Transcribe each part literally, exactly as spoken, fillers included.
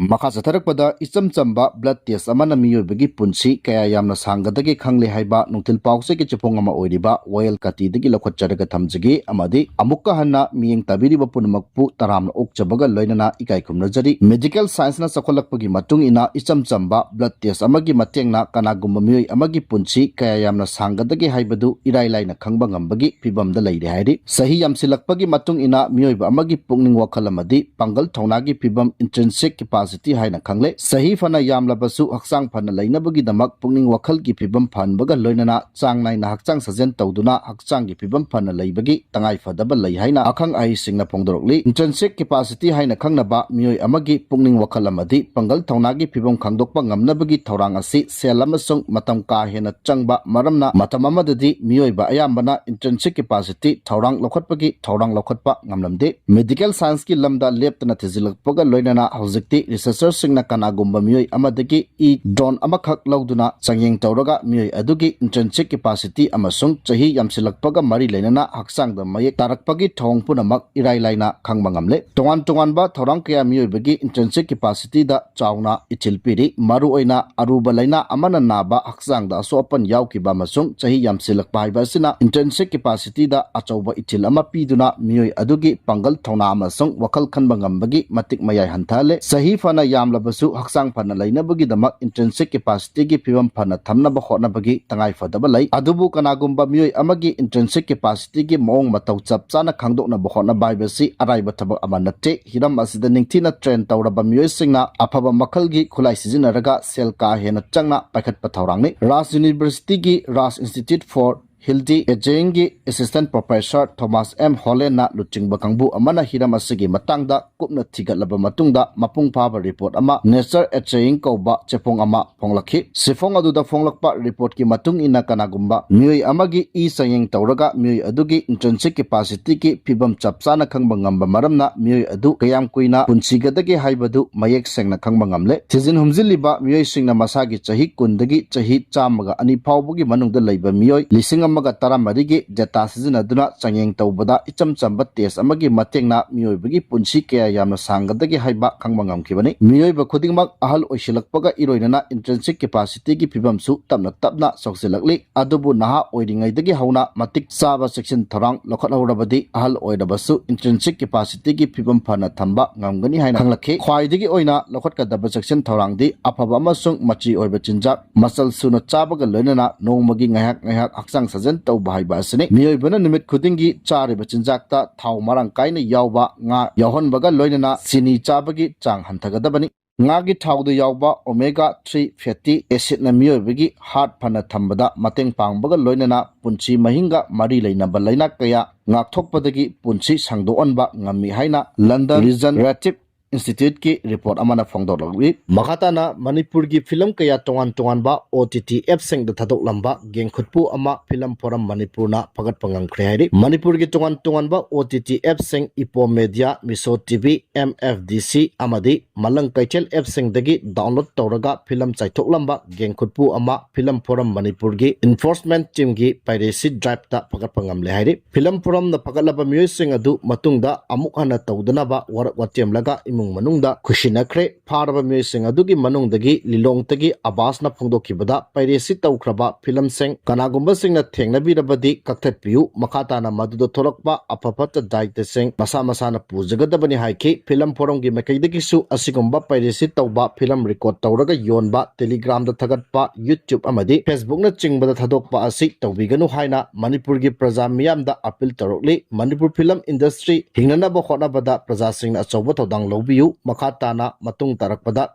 ꯃꯈꯥ ꯆꯠꯊꯔꯛꯄꯗ ꯏꯆꯝ ꯆꯝꯕ blood test ꯑꯃꯅ ꯃꯤꯑꯣꯏꯕꯒꯤ ꯄꯨꯟꯁꯤ ꯀꯌꯥ ꯌꯥꯝꯅ ꯁꯥꯡꯒꯗꯒꯦ ꯈꯪꯂꯦ ꯍꯥꯏꯕ ꯅꯨꯡꯊꯤꯜ ꯄꯥꯎꯆꯦꯒꯤ ꯆꯦꯐꯣꯡ ꯑꯃ ꯑꯣꯏꯔꯤꯕ ꯋꯥꯌꯦꯜ ꯀꯥꯇꯤꯗꯒꯤ ꯂꯧꯈꯠꯆꯔꯒ ꯊꯝꯖꯒꯦ, ꯑꯃꯗꯤ ꯑꯃꯨꯛꯀ ꯍꯟꯅ ꯃꯤꯠꯌꯦꯡ ꯇꯥꯕꯤꯔꯤꯕ ꯄꯨꯝꯅꯃꯛꯄꯨ ꯇꯔꯥꯝꯅ ꯑꯣꯛꯆꯕꯒ ꯂꯣꯏꯅꯅ ꯏꯀꯥꯏ ꯈꯨꯝꯅꯖꯔꯤ꯫ Medical scienceꯅ ꯆꯥꯎꯈꯠꯂꯛꯄꯒꯤ ꯃꯇꯨꯡ ꯏꯟꯅ ꯏꯆꯝ ꯆꯝꯕ blood test ꯑꯃꯒꯤ ꯃꯇꯦꯡꯅ ꯀꯅꯥꯒꯨꯝꯕ ꯃꯤꯑꯣꯏ ꯑꯃꯒꯤ ꯄꯨꯟꯁꯤ ꯀꯌꯥ ꯌꯥꯝꯅ ꯁꯥꯡꯒꯗꯒꯦ ꯍꯥꯏꯕꯗꯨ ꯏꯔꯥꯏ ꯂꯥꯏꯅ ꯈꯪꯕ ꯉꯝꯕꯒꯤ ꯐꯤꯚꯝꯗ ꯂꯩꯔꯦ ꯍꯥꯏꯔꯤ꯫ ꯆꯍꯤ ꯌꯥꯝꯁꯤꯜꯂꯛꯄꯒꯤ ꯃꯇꯨꯡ ꯏꯟꯅ ꯃꯤꯑꯣꯏꯕ ꯑꯃꯒꯤ ꯄꯨꯛꯅꯤꯡ ꯋꯥꯈꯜ ꯑꯃꯗꯤ ꯄꯥꯡꯒꯜ ꯊꯧꯅꯥꯒꯤ ꯐꯤꯚꯝ, intrinsic capacity ꯍꯥꯏꯅ ꯈꯪꯂꯦ꯫ ꯆꯍꯤ ꯐꯅ ꯌꯥꯝꯂꯕꯁꯨ ꯍꯛꯆꯥꯡ ꯐꯅ ꯂꯩꯅꯕꯒꯤꯗꯃꯛ ꯄꯨꯛꯅꯤꯡ ꯋꯥꯈꯜꯒꯤ ꯐꯤꯚꯝ ꯐꯍꯟꯕꯒ ꯂꯣꯏꯅꯅ ꯆꯥꯡ ꯅꯥꯏꯅ ꯍꯛꯆꯥꯡ ꯁꯥꯖꯦꯜ ꯇꯧꯗꯨꯅ ꯍꯛꯆꯥꯡꯒꯤ ꯐꯤꯚꯝ ꯐꯅ ꯂꯩꯕꯒꯤ ꯇꯉꯥꯏ ꯐꯗꯕ ꯂꯩ ꯍꯥꯏꯅ ꯑꯈꯪ ꯑꯍꯩꯁꯤꯡꯅ ꯐꯣꯡꯗꯣꯔꯛꯂꯤ꯫ Intrinsic capacity ꯍꯥꯏꯅ ꯈꯪꯅꯕ ꯃꯤꯑꯣꯏ ꯑꯃꯒꯤ ꯄꯨꯛꯅꯤꯡ ꯋꯥꯈꯜ ꯑꯃꯗꯤ ꯄꯥꯡꯒꯜ ꯊꯧꯅꯥꯒꯤ ꯐꯤꯚꯝ ꯈꯪꯗꯣꯛꯄ ꯉꯝꯅꯕꯒꯤ ꯊꯧꯔꯥꯡ ꯑꯁꯤ ꯁꯦꯜ ꯑꯃꯁꯨꯡ ꯃꯇꯝ ꯀꯥ ꯍꯦꯟꯅ ꯆꯪꯕ ꯃꯔꯝꯅ ꯃꯇꯝ ꯑꯃꯗꯗꯤ ꯃꯤꯑꯣꯏꯕ ꯑꯌꯥꯝꯕꯅ intrinsic capacity ꯊꯧꯔꯥꯡ ꯂꯧꯈꯠꯄꯒꯤ ꯊꯧꯔꯥꯡ ꯂꯧꯈꯠꯄ ꯉꯝꯂꯝꯗꯦ꯫ Medical scienceꯀꯤ ꯂꯝꯗ ꯂꯦꯞꯇꯅ ꯊꯤꯖꯤꯜꯂꯛꯄꯒ ꯂꯣꯏꯅꯅ ꯍꯧꯖꯤꯛꯇꯤ researcherꯁꯤꯡꯅ ꯀꯅꯥꯒꯨꯝꯕ ꯃꯤꯑꯣꯏ ꯑꯃꯗꯒꯤ ꯏ drone ꯑꯃꯈꯛ ꯂꯧꯗꯨꯅ ꯆꯥꯡꯌꯦꯡ ꯇꯧꯔꯒ ꯃꯤꯑꯣꯏ ꯑꯗꯨꯒꯤ intrinsic capacityꯑꯃꯁꯨꯡ ꯆꯍꯤ ꯌꯥꯝꯁꯤꯜꯂꯛꯄꯒ ꯃꯔꯤ ꯂꯩꯅꯅ ꯍꯛꯆꯥꯡꯗ ꯃꯌꯦꯛ ꯇꯥꯔꯛꯄꯒꯤ ꯊꯧꯑꯣꯡ ꯄꯨꯝꯅꯃꯛ ꯏꯔꯥꯏ ꯂꯥꯏꯅ ꯈꯪꯕ ꯉꯝꯂꯦ꯫ ꯇꯣꯉꯥꯟ ꯇꯣꯉꯥꯟꯕ ꯊꯧꯔꯥꯡ ꯀꯌꯥ ꯃꯤꯑꯣꯏꯕꯒꯤ intrinsic capacityꯗ ꯆꯥꯎꯅ ꯏꯊꯤꯜ ꯄꯤꯔꯤ꯫ ꯃꯔꯨꯑꯣꯏꯅ ꯑꯔꯨꯕ ꯂꯥꯏꯅꯥ ꯑꯃꯅ ꯅꯥꯕ, ꯍꯛꯆꯥꯡꯗ ꯑꯁꯣꯛ ꯑꯄꯟ ꯌꯥꯎꯈꯤꯕ ꯑꯃꯁꯨꯡ ꯆꯍꯤ ꯌꯥꯝꯁꯤꯜꯂꯛꯄ ꯍꯥꯏꯕ ꯑꯁꯤꯅ intrinsic capacityꯗ ꯑꯆꯧꯕ ꯏꯊꯤꯜ ꯑꯃ ꯄꯤꯗꯨꯅ ꯃꯤꯑꯣꯏ ꯑꯗꯨꯒꯤ ꯄꯥꯡꯒꯜ ꯊꯧꯅꯥ ꯑꯃꯁꯨꯡ ꯋꯥꯈꯜ ꯈꯟꯕ ꯉꯝꯕꯒꯤ ꯃꯇꯤꯛ ꯃꯌꯥꯏ ꯍꯟꯊꯍꯜꯂꯦ꯫ ꯆꯍꯤ ꯐꯅ ꯌꯥꯝꯂꯕꯁꯨ ꯍꯛꯆꯥꯡ ꯐꯅ ꯂꯩꯅꯕꯒꯤꯗꯃꯛ intrinsic capacityꯒꯤ ꯐꯤꯚꯝ ꯐꯅ ꯊꯝꯅꯕ ꯍꯣꯠꯅꯕꯒꯤ ꯇꯉꯥꯏ ꯐꯗꯕ ꯂꯩ꯫ ꯑꯗꯨꯕꯨ ꯀꯅꯥꯒꯨꯝꯕ ꯃꯤꯑꯣꯏ ꯑꯃꯒꯤ intrinsic capacityꯒꯤ ꯃꯑꯣꯡ ꯃꯇꯧ ꯆꯞ ꯆꯥꯅ ꯈꯪꯗꯣꯛꯅꯕ ꯍꯣꯠꯅꯕ ꯍꯥꯏꯕꯁꯤ ꯑꯔꯥꯏꯕ ꯊꯕꯛ ꯑꯃ ꯅꯠꯇꯦ꯫ ꯍꯤꯔꯝ ꯑꯁꯤꯗ ꯅꯤꯡꯊꯤꯅ train ꯇꯧꯔꯕ ꯃꯤꯑꯣꯏꯁꯤꯡꯅ ꯑꯐꯕ ꯃꯈꯜꯒꯤ ꯈꯨꯠꯂꯥꯏ ꯁꯤꯖꯤꯟꯅꯔꯒ ꯁꯦꯜ ꯀꯥ ꯍꯦꯟꯅ ꯆꯪꯅ ꯄꯥꯏꯈꯠꯄ ꯊꯧꯔꯥꯡꯅꯤ꯫ Raj Universityꯒꯤ Raj Institute for Healthy Agingꯒꯤ Assistant Professor Thomas M Hollandꯅ ꯂꯨꯆꯤꯡꯕ ꯀꯥꯡꯕꯨ ꯑꯃꯅ ꯍꯤꯔꯝ ꯑꯁꯤꯒꯤ ꯃꯇꯥꯡꯗ ꯀꯨꯞꯅ ꯊꯤꯒꯠꯂꯕ ꯃꯇꯨꯡꯗ ꯃꯄꯨꯡ ꯐꯥꯕ report ꯑꯃ Nature Aging ꯀꯧꯕ ꯆꯦꯐꯣꯡ ꯑꯃ ꯐꯣꯡꯂꯛꯈꯤ꯫ ꯆꯦꯐꯣꯡ ꯑꯗꯨꯗ ꯐꯣꯡꯂꯛꯄ reportꯀꯤ ꯃꯇꯨꯡ ꯏꯟꯅ ꯀꯅꯥꯒꯨꯝꯕ ꯃꯤꯑꯣꯏ ꯑꯃꯒꯤ ꯏ ꯆꯥꯡꯌꯦꯡ ꯇꯧꯔꯒ ꯃꯤꯑꯣꯏ ꯑꯗꯨꯒꯤ intrinsic capacityꯒꯤ ꯐꯤꯚꯝ ꯆꯞ ꯆꯥꯅ ꯈꯪꯕ ꯉꯝꯕ ꯃꯔꯝꯅ ꯃꯤꯑꯣꯏ ꯑꯗꯨ ꯀꯌꯥꯝ ꯀꯨꯏꯅ ꯄꯨꯟꯁꯤꯒꯗꯒꯦ ꯍꯥꯏꯕꯗꯨ ꯃꯌꯦꯛ ꯁꯦꯡꯅ ꯈꯪꯕ ꯉꯝꯂꯦ꯫ ꯊꯤꯖꯤꯟ ꯍꯨꯝꯖꯤꯜꯂꯤꯕ ꯃꯤꯑꯣꯏꯁꯤꯡꯅ ꯃꯁꯥꯒꯤ ꯆꯍꯤ ꯀꯨꯟꯗꯒꯤ ꯆꯍꯤ ꯆꯥꯝꯃꯒ ꯑꯅꯤ ꯐꯥꯎꯕꯒꯤ ꯃꯅꯨꯡꯗ ꯂꯩꯕ ꯃꯤꯑꯣꯏ ꯂꯤꯁꯤꯡ ꯑꯃꯒ ꯇꯔꯥꯃꯔꯤꯒꯤ data ꯁꯤꯖꯤꯟꯅꯗꯨꯅ ꯆꯥꯡꯌꯦꯡ ꯇꯧꯕꯗ ꯏꯆꯝ ꯆꯝꯕ test ꯑꯃꯒꯤ ꯃꯇꯦꯡꯅ ꯃꯤꯑꯣꯏꯕꯒꯤ ꯄꯨꯟꯁꯤ ꯀꯌꯥ ꯌꯥꯝꯅ ꯁꯥꯡꯒꯗꯒꯦ ꯍꯥꯏꯕ ꯈꯪꯕ ꯉꯝꯈꯤꯕꯅꯤ꯫ ꯃꯤꯑꯣꯏꯕ ꯈꯨꯗꯤꯡꯃꯛ ꯑꯍꯜ ꯑꯣꯏꯁꯤꯜꯂꯛꯄꯒ ꯏꯔꯣꯏꯅꯅ intrinsic capacityꯒꯤ ꯐꯤꯕꯝꯁꯨ ꯇꯞꯅ ꯇꯞꯅ ꯁꯣꯛꯆꯤꯜꯂꯛꯂꯤ꯫ ꯑꯗꯨꯕꯨ ꯅꯍꯥ ꯑꯣꯏꯔꯤꯉꯩꯗꯒꯤ ꯍꯧꯅ ꯃꯇꯤꯛ ꯆꯥꯕ ꯆꯦꯛꯁꯤꯟ ꯊꯧꯔꯥꯡ ꯂꯧꯈꯠꯍꯧꯔꯕꯗꯤ ꯑꯍꯜ ꯑꯣꯏꯔꯕꯁꯨ intrinsic capacityꯒꯤ ꯐꯤꯕꯝ ꯐꯅ ꯊꯝꯕ ꯉꯝꯒꯅꯤ ꯍꯥꯏꯅ ꯈꯪꯂꯛꯈꯤ꯫ ꯈ꯭ꯋꯥꯏꯗꯒꯤ ꯑꯣꯏꯅ ꯂꯧꯈꯠꯀꯗꯕ ꯆꯦꯛꯁꯤꯟ ꯊꯧꯔꯥꯡꯗꯤ ꯑꯐꯕ ꯑꯃꯁꯨꯡ ꯃꯆꯤ ꯑꯣꯏꯕ ꯆꯤꯟꯖꯥꯛ, ꯃꯆꯜ ꯁꯨꯅ ꯆꯥꯕꯒ ꯂꯣꯏꯅꯅ ꯅꯣꯡꯃꯒꯤ ꯉꯥꯏꯍꯥꯛ ꯉꯥꯏꯍꯥꯛ ꯍꯛꯆꯥꯡ ꯁꯥꯖꯦꯜ ꯇꯧꯕ ꯍꯥꯏꯕ ꯑꯁꯤꯅꯤ꯫ ꯃꯤꯑꯣꯏꯕꯅ ꯅꯨꯃꯤꯠ ꯈꯨꯗꯤꯡꯒꯤ ꯆꯥꯔꯤꯕ ꯆꯤꯟꯖꯥꯛꯇ ꯊꯥꯎ ꯃꯔꯥꯡ ꯀꯥꯏꯅ ꯌꯥꯎꯕ ꯉꯥ ꯌꯥꯎꯍꯟꯕꯒ ꯂꯣꯏꯅꯅ ꯆꯤꯅꯤ ꯆꯥꯕꯒꯤ ꯆꯥꯡ ꯍꯟꯊꯒꯗꯕꯅꯤ꯫ ꯉꯥꯒꯤ ꯊꯥꯎꯗ ꯌꯥꯎꯕ omega three fatty acidꯅ ꯃꯤꯑꯣꯏꯕꯒꯤ heart ꯐꯅ ꯊꯝꯕꯗ ꯃꯇꯦꯡ ꯄꯥꯡꯕꯒ ꯂꯣꯏꯅꯅ ꯄꯨꯟꯁꯤ ꯃꯍꯤꯡꯒ ꯃꯔꯤ ꯂꯩꯅꯕ ꯂꯩꯅꯥ ꯀꯌꯥ ꯉꯥꯛꯊꯣꯛꯄꯗꯒꯤ ꯄꯨꯟꯁꯤ ꯁꯥꯡꯗꯣꯛꯍꯟꯕ ꯉꯝꯃꯤ ꯍꯥꯏꯅ London Regenerative Instituteꯀꯤ report ꯑꯃꯅ ꯐꯣꯡꯗꯣꯔꯛꯂꯤ꯫ ꯃꯈꯥ ꯇꯥꯅ ꯃꯅꯤꯄꯨꯔꯒꯤ ꯐꯤꯂꯝ ꯀꯌꯥ ꯇꯣꯉꯥꯟ ꯇꯣꯉꯥꯟꯕ OTT appꯁꯤꯡꯗ ꯊꯥꯗꯣꯛꯂꯝꯕ ꯒꯦꯡꯈꯨꯠꯄꯨ ꯑꯃ ꯐꯤꯂꯝ ꯐꯣꯔꯝ ꯃꯅꯤꯄꯨꯔꯅ ꯐꯒꯠꯄ ꯉꯝꯈ꯭ꯔꯦ ꯍꯥꯏꯔꯤ꯫ ꯃꯅꯤꯄꯨꯔꯒꯤ ꯇꯣꯉꯥꯟ ꯇꯣꯉꯥꯟꯕ OTT appꯁꯤꯡ Ipo Media, Miso TV, M F D C ꯑꯃꯗꯤ ꯃꯂꯪ ꯀꯩꯊꯦꯜ appꯁꯤꯡꯗꯒꯤ download ꯇꯧꯔꯒ ꯐꯤꯂꯝ ꯆꯥꯏꯊꯣꯛꯂꯝꯕ ꯒꯦꯡꯈꯨꯠꯄꯨ ꯑꯃ ꯐꯤꯂꯝ ꯐꯣꯔꯝ ꯃꯅꯤꯄꯨꯔꯒꯤ enforcement teamꯒꯤ piracy driveꯇ ꯐꯒꯠꯄ ꯉꯝꯂꯦ ꯍꯥꯏꯔꯤ꯫ ꯐꯤꯂꯝ ꯐꯣꯔꯝꯅ ꯐꯒꯠꯂꯕ ꯃꯤꯑꯣꯏꯁꯤꯡ ꯑꯗꯨ ꯃꯇꯨꯡꯗ ꯑꯃꯨꯛ ꯍꯟꯅ ꯇꯧꯗꯅꯕ ꯋꯥꯔꯛ ꯋꯥꯇꯦꯝꯂꯒ ꯏꯃꯨꯡ ꯃꯅꯨꯡꯗ ꯈꯨꯁꯤꯟꯅꯈ꯭ꯔꯦ꯫ ꯐꯥꯔꯕ ꯃꯤꯑꯣꯏꯁꯤꯡ ꯑꯗꯨꯒꯤ ꯃꯅꯨꯡꯗꯒꯤ ꯂꯤꯂꯣꯡꯇꯒꯤ ꯑꯕꯥꯁꯅ ꯐꯣꯡꯗꯣꯛꯈꯤꯕꯗ piracy ꯇꯧꯈ꯭ꯔꯕ ꯐꯤꯂꯝꯁꯤꯡ ꯀꯅꯥꯒꯨꯝꯕꯁꯤꯡꯅ ꯊꯦꯡꯅꯕꯤꯔꯕꯗꯤ ꯀꯛꯊꯠꯄꯤꯌꯨ꯫ ꯃꯈꯥ ꯇꯥꯅ ꯃꯗꯨꯗ ꯊꯣꯛꯂꯛꯄ ꯑꯐ ꯐꯠꯇ ꯗꯥꯏꯇꯁꯤꯡ ꯃꯁꯥ ꯃꯁꯥꯅ ꯄꯨꯖꯒꯗꯕꯅꯤ ꯍꯥꯏꯈꯤ꯫ ꯐꯤꯂꯝ ꯐꯣꯔꯝꯒꯤ ꯃꯥꯏꯀꯩꯗꯒꯤꯁꯨ ꯑꯁꯤꯒꯨꯝꯕ piracy ꯇꯧꯕ ꯐꯤꯂꯝ record ꯇꯧꯔꯒ ꯌꯣꯟꯕ, Telegramꯗ ꯊꯥꯒꯠꯄ, YouTube ꯑꯃꯗꯤ Facebookꯅꯆꯤꯡꯕꯗ ꯊꯥꯗꯣꯛꯄ ꯑꯁꯤ ꯇꯧꯕꯤꯒꯅꯨ ꯍꯥꯏꯅ ꯃꯅꯤꯄꯨꯔꯒꯤ ꯄ꯭ꯔꯖꯥ ꯃꯤꯌꯥꯝꯗ appeal ꯇꯧꯔꯛꯂꯤ꯫ ꯃꯅꯤꯄꯨꯔ ꯐꯤꯂꯝ industry ꯍꯤꯡꯅꯅꯕ ꯍꯣꯠꯅꯕꯗ ꯄ꯭ꯔꯖꯥꯁꯤꯡꯅ ꯑꯆꯧꯕ ꯊꯧꯗꯥꯡ ꯂꯧꯕꯤꯌꯨ꯫ ꯃꯈꯥ ꯇꯥꯅ ꯃꯇꯨꯡ ꯇꯥꯔꯛꯄꯗ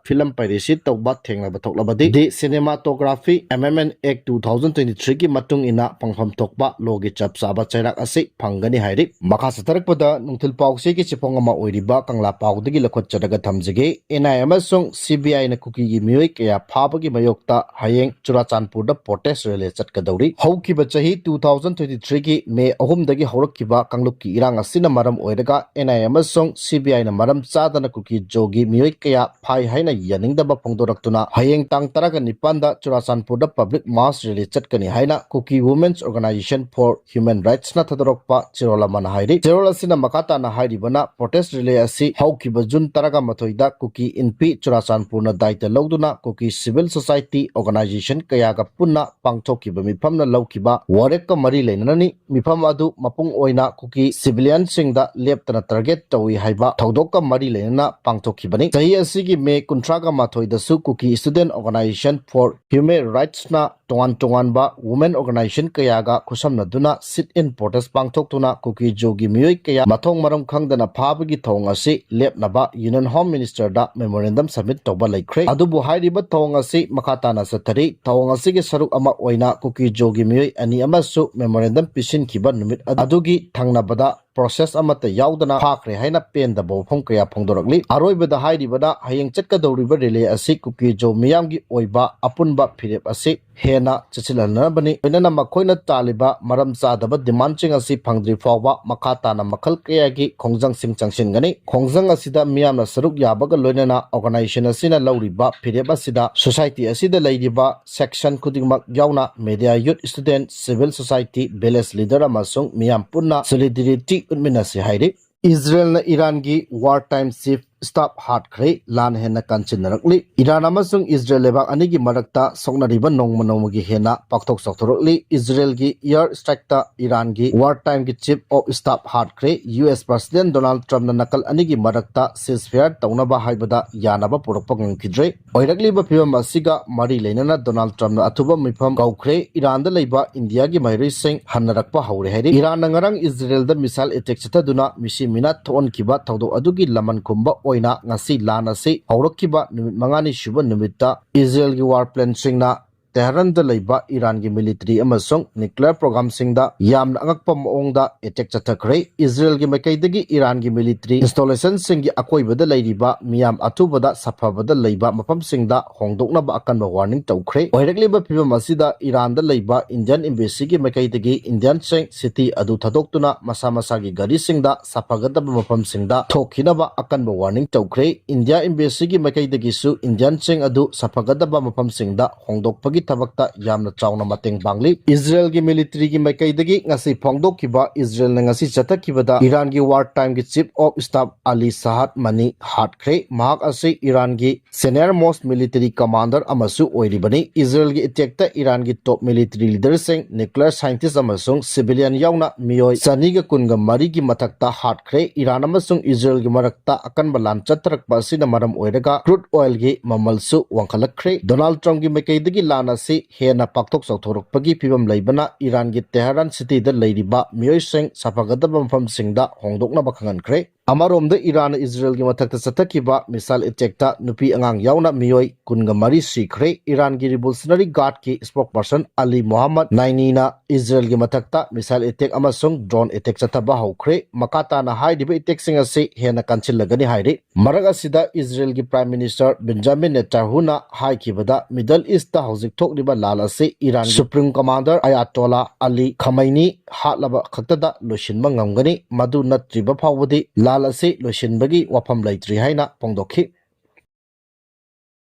ꯐꯤꯂꯝ piracy ꯇꯧꯕ ꯊꯦꯡꯅꯕ ꯊꯣꯛꯂꯕꯗꯤ The Cinematography Amendment Act two thousand twenty-threeꯒꯤ ꯃꯇꯨꯡ ꯏꯟꯅ ꯐꯪꯐꯝ ꯊꯣꯛꯄ lawꯒꯤ ꯆꯞ ꯆꯥꯕ ꯆꯩꯔꯥꯛ ꯑꯁꯤ ꯐꯪꯒꯅꯤ ꯍꯥꯏꯔꯤ꯫ ꯃꯈꯥ ꯆꯠꯊꯔꯛꯄꯗ ꯅꯨꯡꯊꯤꯜ ꯄꯥꯎꯆꯦꯒꯤ ꯆꯦꯐꯣꯡ ꯑꯃ ꯑꯣꯏꯔꯤꯕ ꯀꯪꯂꯥ ꯄꯥꯎꯗꯒꯤ ꯂꯧꯈꯠꯆꯔꯒ ꯊꯝꯖꯒꯦ꯫ NIA ꯑꯃꯁꯨꯡ CBIꯅ ꯀꯨꯀꯤꯒꯤ ꯃꯤꯑꯣꯏ ꯀꯌꯥ ꯐꯥꯕꯒꯤ ꯃꯥꯌꯣꯛꯇ ꯍꯌꯦꯡ ꯆꯨꯔꯥꯆꯥꯟꯄꯨꯔꯗ protest rally ꯆꯠꯀꯗꯧꯔꯤ꯫ ꯍꯧꯈꯤꯕ ꯆꯍꯤ two thousand twenty-threeꯒꯤ May ꯑꯍꯨꯝꯗꯒꯤ ꯍꯧꯔꯛꯈꯤꯕ ꯀꯥꯡꯂꯨꯞꯀꯤ ꯏꯔꯥꯡ ꯑꯁꯤꯅ ꯃꯔꯝ ꯑꯣꯏꯔꯒ NIA ꯑꯃꯁꯨꯡ CBIꯅ ꯃꯔꯝ ꯆꯥꯗꯅ ꯀꯨꯀꯤ ꯖꯣꯒꯤ ꯃꯤꯑꯣꯏ ꯀꯌꯥ ꯐꯥꯏ ꯍꯥꯏꯅ ꯌꯥꯅꯤꯡꯗꯕ ꯐꯣꯡꯗꯣꯔꯛꯇꯨꯅ ꯍꯌꯦꯡ ꯇꯥꯡ ꯇꯔꯥꯒ ꯅꯤꯄꯥꯟꯗ ꯆꯨꯔꯥꯆꯥꯟꯄꯨꯔꯗ public mass rally ꯆꯠꯀꯅꯤ ꯍꯥꯏꯅ Kuki Women's Organisation for Human Rightsꯅ ꯊꯥꯗꯣꯔꯛꯄ ꯆꯦꯔꯣꯜ ꯑꯃꯅ ꯍꯥꯏꯔꯤ꯫ ꯆꯦꯔꯣꯜ ꯑꯁꯤꯅ ꯃꯈꯥ ꯇꯥꯅ ꯍꯥꯏꯔꯤꯕꯅ, protest rally ꯑꯁꯤ ꯍꯧꯈꯤꯕ June ꯇꯔꯥꯒ ꯃꯥꯊꯣꯏꯗ ꯀꯨꯀꯤ ꯏꯟꯄꯤ ꯆꯨꯔꯥꯆꯥꯟꯄꯨꯔꯅ ꯗꯥꯏꯇ ꯂꯧꯗꯨꯅ ꯀꯨꯀꯤ civil society organisation ꯀꯌꯥꯒ ꯄꯨꯟꯅ ꯄꯥꯡꯊꯣꯛꯈꯤꯕ ꯃꯤꯐꯝꯅ ꯂꯧꯈꯤꯕ ꯋꯥꯔꯦꯞꯀ ꯃꯔꯤ ꯂꯩꯅꯅꯅꯤ꯫ ꯃꯤꯐꯝ ꯑꯗꯨ ꯃꯄꯨꯡ ꯑꯣꯏꯅ ꯀꯨꯀꯤ civilianꯁꯤꯡꯗ ꯂꯦꯞꯇꯅ target ꯇꯧꯏ ꯍꯥꯏꯕ ꯊꯧꯗꯣꯛꯀ ꯃꯔꯤ ꯂꯩꯅꯅ ꯄꯥꯡꯊꯣꯛꯈꯤꯕꯅꯤ꯫ ꯆꯍꯤ ꯑꯁꯤꯒꯤ May ꯀꯨꯟꯊ꯭ꯔꯥꯒ ꯃꯥꯊꯣꯏꯗꯁꯨ Kuki Student Organisation for Human Rightsꯅ ꯇꯣꯉꯥꯟ ꯇꯣꯉꯥꯟꯕ women organisation ꯀꯌꯥꯒ ꯈꯨꯠꯁꯝꯅꯗꯨꯅ sit-in protest ꯄꯥꯡꯊꯣꯛꯇꯨꯅ ꯀꯨꯀꯤ ꯖꯣꯒꯤ ꯃꯤꯑꯣꯏ ꯀꯌꯥ ꯃꯊꯣꯡ ꯃꯔꯝ ꯈꯪꯗꯅ ꯐꯥꯕꯒꯤ ꯊꯧꯑꯣꯡ ꯑꯁꯤ ꯂꯦꯞꯅꯕ Union Home Ministerꯗ memorandum submit ꯇꯧꯕ ꯂꯩꯈ꯭ꯔꯦ꯫ ꯑꯗꯨꯕꯨ ꯍꯥꯏꯔꯤꯕ ꯊꯧꯑꯣꯡ ꯑꯁꯤ ꯃꯈꯥ ꯇꯥꯅ ꯆꯠꯊꯔꯤ꯫ ꯊꯧꯑꯣꯡ ꯑꯁꯤꯒꯤ ꯁꯔꯨꯛ ꯑꯃ ꯑꯣꯏꯅ ꯀꯨꯀꯤ ꯖꯣꯒꯤ ꯃꯤꯑꯣꯏ ꯑꯅꯤ ꯑꯃꯁꯨ memorandum ꯄꯤꯁꯤꯟꯈꯤꯕ ꯅꯨꯃꯤꯠ ꯑꯗꯨꯒꯤ ꯊꯪꯅꯕꯗ process ꯑꯃꯠꯇ ꯌꯥꯎꯗꯅ ꯐꯥꯈ꯭ꯔꯦ ꯍꯥꯏꯅ ꯄꯦꯟꯗꯕ ꯋꯥꯐꯝ ꯀꯌꯥ ꯐꯣꯡꯗꯣꯔꯛꯂꯤ꯫ ꯑꯔꯣꯏꯕꯗ ꯍꯥꯏꯔꯤꯕꯅ, ꯍꯌꯦꯡ ꯆꯠꯀꯗꯧꯔꯤꯕ rally ꯑꯁꯤ ꯀꯨꯀꯤ ꯖꯣ ꯃꯤꯌꯥꯝꯒꯤ ꯑꯣꯏꯕ ꯑꯄꯨꯟꯕ ꯐꯤꯔꯦꯞ ꯑꯁꯤ ꯍꯦꯟꯅ ꯆꯦꯠꯁꯤꯜꯍꯟꯅꯕꯅꯤ꯫ ꯂꯣꯏꯅꯅ ꯃꯈꯣꯏꯅ ꯇꯥꯜꯂꯤꯕ ꯃꯔꯝ ꯆꯥꯗꯕ demandꯁꯤꯡ ꯑꯁꯤ ꯐꯪꯗ꯭ꯔꯤ ꯐꯥꯎꯕ ꯃꯈꯥ ꯇꯥꯅ ꯃꯈꯜ ꯀꯌꯥꯒꯤ ꯈꯣꯡꯖꯪꯁꯤꯡ ꯆꯪꯁꯤꯟꯒꯅꯤ꯫ ꯈꯣꯡꯖꯪ ꯑꯁꯤꯗ ꯃꯤꯌꯥꯝꯅ ꯁꯔꯨꯛ ꯌꯥꯕꯒ ꯂꯣꯏꯅꯅ organisation ꯑꯁꯤꯅ ꯂꯧꯔꯤꯕ ꯐꯤꯔꯦꯞ ꯑꯁꯤꯗ society ꯑꯁꯤꯗ ꯂꯩꯔꯤꯕ section ꯈꯨꯗꯤꯡꯃꯛ ꯌꯥꯎꯅ media, youth, student, civil society, village leader ꯑꯃꯁꯨꯡ ꯃꯤꯌꯥꯝ ꯄꯨꯟꯅ solidarity ꯎꯠꯃꯤꯟꯅꯁꯤ ꯍꯥꯏꯔꯤ꯫ ꯏꯖꯔꯦꯜꯅ ꯏꯔꯥꯟꯒꯤ war time chief staff ꯍꯥꯠꯈ꯭ꯔꯦ꯫ ꯂꯥꯟ ꯍꯦꯟꯅ ꯀꯟꯁꯤꯟꯅꯔꯛꯂꯤ꯫ ꯏꯔꯥꯟ ꯑꯃꯁꯨꯡ ꯏꯖꯔꯦꯜ ꯂꯩꯕꯥꯛ ꯑꯅꯤꯒꯤ ꯃꯔꯛꯇ ꯁꯣꯛꯅꯔꯤꯕ ꯅꯣꯡꯃ ꯅꯣꯡꯃꯒꯤ ꯍꯦꯟꯅ ꯄꯥꯛꯊꯣꯛ ꯆꯥꯎꯊꯣꯔꯛꯂꯤ꯫ ꯏꯖꯔꯦꯜꯒꯤ air strikeꯇ ꯏꯔꯥꯟꯒꯤ war timeꯒꯤ chief of staff ꯍꯥꯠꯈ꯭ꯔꯦ꯫ ꯌꯨ ꯑꯦꯁ President Donald Trumpꯅ ꯅꯥꯀꯜ ꯑꯅꯤꯒꯤ ꯃꯔꯛꯇ ceasefire ꯇꯧꯅꯕ ꯍꯥꯏꯕꯗ ꯌꯥꯅꯕ ꯄꯨꯔꯛꯄ ꯉꯝꯈꯤꯗ꯭ꯔꯦ꯫ ꯑꯣꯏꯔꯛꯂꯤꯕ ꯐꯤꯕꯝ ꯑꯁꯤꯒ ꯃꯔꯤ ꯂꯩꯅꯅ Donald Trumpꯅ ꯑꯊꯨꯕ ꯃꯤꯐꯝ ꯀꯧꯈ꯭ꯔꯦ꯫ ꯏꯔꯥꯟꯗ ꯂꯩꯕ ꯏꯟꯗꯤꯌꯥꯒꯤ ꯃꯍꯩꯔꯣꯏꯁꯤꯡ ꯍꯟꯅꯔꯛꯄ ꯍꯧꯔꯦ ꯍꯥꯏꯔꯤ꯫ ꯏꯔꯥꯟꯅ ꯉꯔꯥꯡ ꯏꯖꯔꯦꯜꯗ missile attack ꯆꯠꯊꯗꯨꯅ ꯃꯤꯁꯤ ꯃꯤꯅꯥ ꯊꯣꯛꯍꯟꯈꯤꯕ ꯊꯧꯗꯣꯛ ꯑꯗꯨꯒꯤ ꯂꯃꯟ ꯈꯨꯝꯕ ꯑꯣꯏꯅ ꯉꯁꯤ ꯂꯥꯟ ꯑꯁꯤ ꯍꯧꯔꯛꯈꯤꯕ ꯅꯨꯃꯤꯠ ꯃꯉꯥꯅꯤ ꯁꯨꯕ ꯅꯨꯃꯤꯠꯇ ꯏꯖꯔꯦꯜꯒꯤ war planeꯁꯤꯡꯅ ꯇꯦꯍꯔꯥꯟꯗ ꯂꯩꯕ ꯏꯔꯥꯟꯒꯤ ꯃꯤꯂꯤꯇꯔꯤ ꯑꯃꯁꯨꯡ ꯅ꯭ꯌꯨꯀ꯭ꯂꯤꯌꯔ ꯄ꯭ꯔꯣꯒ꯭ꯔꯥꯝꯁꯤꯡꯗ ꯌꯥꯝꯅ ꯑꯉꯛꯄ ꯃꯑꯣꯡꯗ ꯑꯦꯇꯦꯛ ꯆꯠꯊꯈ꯭ꯔꯦ꯫ ꯏꯖꯔꯦꯜꯒꯤ ꯃꯥꯏꯀꯩꯗꯒꯤ ꯏꯔꯥꯟꯒꯤ ꯃꯤꯂꯤꯇꯔꯤ ꯏꯟꯁꯇꯣꯂꯦꯁꯟꯁꯤꯡꯒꯤ ꯑꯀꯣꯏꯕꯗ ꯂꯩꯔꯤꯕ ꯃꯤꯌꯥꯝ ꯑꯊꯨꯕꯗ ꯁꯥꯐꯕꯗ ꯂꯩꯕ ꯃꯐꯝꯁꯤꯡꯗ ꯍꯣꯡꯗꯣꯛꯅꯕ ꯑꯀꯟꯕ ꯋꯥꯔꯅꯤꯡ ꯇꯧꯈ꯭ꯔꯦ꯫ ꯑꯣꯏꯔꯛꯂꯤꯕ ꯐꯤꯕꯝ ꯑꯁꯤꯗ ꯏꯔꯥꯟꯗ ꯂꯩꯕ ꯏꯟꯗꯤꯌꯟ ꯑꯦꯝꯕꯦꯁꯤꯒꯤ ꯃꯥꯏꯀꯩꯗꯒꯤ ꯏꯟꯗꯤꯌꯟꯁꯤꯡ ꯁꯤꯇꯤ ꯑꯗꯨ ꯊꯥꯗꯣꯛꯇꯨꯅ ꯃꯁꯥ ꯃꯁꯥꯒꯤ ꯒꯥꯔꯤꯁꯤꯡꯗ ꯁꯥꯐꯒꯗꯕ ꯃꯐꯝꯁꯤꯡꯗ ꯊꯣꯛꯈꯤꯅꯕ ꯑꯀꯟꯕ ꯋꯥꯔꯅꯤꯡ ꯇꯧꯈ꯭ꯔꯦ꯫ ꯏꯟꯗꯤꯌꯥ ꯑꯦꯝꯕꯦꯁꯤꯒꯤ ꯃꯥꯏꯀꯩꯗꯒꯤꯁꯨ ꯏꯟꯗꯤꯌꯟꯁꯤꯡ ꯑꯗꯨ ꯁꯥꯐꯒꯗꯕ ꯃꯐꯝꯁꯤꯡꯗ ꯍꯣꯡꯗꯣꯛꯄꯒꯤ ꯊꯕꯛꯇ ꯌꯥꯝꯅ ꯆꯥꯎꯅ ꯃꯇꯦꯡ ꯄꯥꯡꯂꯤ꯫ ꯏꯖꯔꯦꯜꯒꯤ ꯃꯤꯂꯤꯇꯔꯤꯒꯤ ꯃꯥꯏꯀꯩꯗꯒꯤ ꯉꯁꯤ ꯐꯣꯡꯗꯣꯛꯈꯤꯕ ꯏꯖꯔꯦꯜꯅ ꯉꯁꯤ ꯆꯠꯊꯈꯤꯕꯗ ꯏꯔꯥꯟꯒꯤ ꯋꯥꯔ ꯇꯥꯏꯝꯒꯤ chief of staff Ali Shadmani ꯍꯥꯠꯈ꯭ꯔꯦ꯫ ꯃꯍꯥꯛ ꯑꯁꯤ ꯏꯔꯥꯟꯒꯤ ꯁꯦꯅꯤꯌꯔ ꯃꯣꯁ ꯃꯤꯂꯤꯇꯔꯤ ꯀꯃꯥꯟꯗꯔ ꯑꯃꯁꯨ ꯑꯣꯏꯔꯤꯕꯅꯤ꯫ ꯏꯖꯔꯦꯜꯒꯤ ꯑꯦꯇꯦꯛꯇ ꯏꯔꯥꯟꯒꯤ ꯇꯣꯞ ꯃꯤꯂꯤꯇꯔꯤ ꯂꯤꯗꯔꯁꯤꯡ, ꯅ꯭ꯌꯨꯀ꯭ꯂꯤꯌꯔ ꯁꯥꯏꯟꯇꯤꯁ ꯑꯃꯁꯨꯡ ꯁꯤꯚꯤꯂꯤꯌꯟ ꯌꯥꯎꯅ ꯃꯤꯑꯣꯏ ꯆꯅꯤꯒ ꯀꯨꯟꯒ ꯃꯔꯤꯒꯤ ꯃꯊꯛꯇ ꯍꯥꯠꯈ꯭ꯔꯦ꯫ ꯏꯔꯥꯟ ꯑꯃꯁꯨꯡ ꯏꯖꯔꯦꯜꯒꯤ ꯃꯔꯛꯇ ꯑꯀꯟꯕ ꯂꯥꯟ ꯆꯠꯊꯔꯛꯄ ꯑꯁꯤꯅ ꯃꯔꯝ ꯑꯣꯏꯔꯒ ꯀ꯭ꯔꯨꯗ ꯑꯣꯏꯜꯒꯤ ꯃꯃꯜꯁꯨ ꯋꯥꯡꯈꯠꯂꯛꯈ꯭ꯔꯦ꯫ ꯗꯣꯅꯥꯜꯗ ꯇ꯭ꯔꯝꯞꯀꯤ ꯃꯥꯏꯀꯩꯗꯒꯤ ꯂꯥꯟ ꯑꯁꯤ ꯍꯦꯟꯅ ꯄꯥꯛꯊꯣꯛ ꯆꯥꯎꯊꯣꯔꯛꯄꯒꯤ ꯐꯤꯕꯝ ꯂꯩꯕꯅ ꯏꯔꯥꯟꯒꯤ ꯇꯦꯍꯔꯥꯟ ꯁꯤꯇꯤꯗ ꯂꯩꯔꯤꯕ ꯃꯤꯑꯣꯏꯁꯤꯡ ꯁꯥꯐꯒꯗꯕ ꯃꯐꯝꯁꯤꯡꯗ ꯍꯣꯡꯗꯣꯛꯅꯕ ꯈꯪꯍꯟꯈ꯭ꯔꯦ꯫ ꯑꯃꯔꯣꯝꯗ ꯏꯔꯥꯟꯅ ꯏꯖꯔꯦꯜꯒꯤ ꯃꯊꯛꯇ ꯆꯠꯊꯈꯤꯕ ꯃꯤꯁꯥꯏꯜ ꯑꯦꯇꯦꯛꯇ ꯅꯨꯄꯤ ꯑꯉꯥꯡ ꯌꯥꯎꯅ ꯃꯤꯑꯣꯏ ꯀꯨꯟꯒ ꯃꯔꯤ ꯁꯤꯈ꯭ꯔꯦ꯫ ꯏꯔꯥꯟꯒꯤ ꯔꯤꯚꯣꯂꯨꯁꯅꯔꯤ ꯒꯥꯔꯗꯀꯤ ꯁ꯭ꯄꯣꯛꯄꯔꯁꯟ ꯑꯂꯤ ꯃꯣꯍꯝꯃꯗ ꯅꯥꯏꯅꯤꯅ ꯏꯖꯔꯦꯜꯒꯤ ꯃꯊꯛꯇ ꯃꯤꯁꯥꯏꯜ ꯑꯦꯇꯦꯛ ꯑꯃꯁꯨꯡ ꯗ꯭ꯔꯣꯟ ꯑꯦꯇꯦꯛ ꯆꯠꯊꯕ ꯍꯧꯈ꯭ꯔꯦ꯫ ꯃꯈꯥ ꯇꯥꯅ ꯍꯥꯏꯔꯤꯕ ꯑꯦꯇꯦꯛꯁꯤꯡ ꯑꯁꯤ ꯍꯦꯟꯅ ꯀꯟꯁꯤꯜꯂꯒꯅꯤ ꯍꯥꯏꯔꯤ꯫ ꯃꯔꯛ ꯑꯁꯤꯗ ꯏꯖꯔꯦꯜꯒꯤ prime minister Benjamin ꯅꯦꯇꯥꯟꯌꯥꯍꯨꯅ ꯍꯥꯏꯈꯤꯕꯗ, middle east ꯍꯧꯖꯤꯛ ꯊꯣꯛꯂꯤꯕ ꯂꯥꯜ ꯑꯁꯤ ꯏꯔꯥꯟꯒꯤ ꯁꯨꯄ꯭ꯔꯤꯝ ꯀꯃꯥꯟꯗꯔ ꯑꯌꯥꯇꯣꯂꯥ ꯑꯂꯤ ꯈꯃꯩꯅꯤ ꯍꯥꯠꯂꯕ ꯈꯛꯇꯗ ꯂꯣꯏꯁꯤꯟꯕ ꯉꯝꯒꯅꯤ꯫ ꯃꯗꯨ ꯅꯠꯇ꯭ꯔꯤꯕ ꯐꯥꯎꯕꯗꯤ ꯂꯥꯜ ꯑꯁꯤ ꯂꯣꯏꯁꯤꯟꯕꯒꯤ ꯋꯥꯐꯝ ꯂꯩꯇ꯭ꯔꯤ ꯍꯥꯏꯅ ꯐꯣꯡꯗꯣꯛꯈꯤ꯫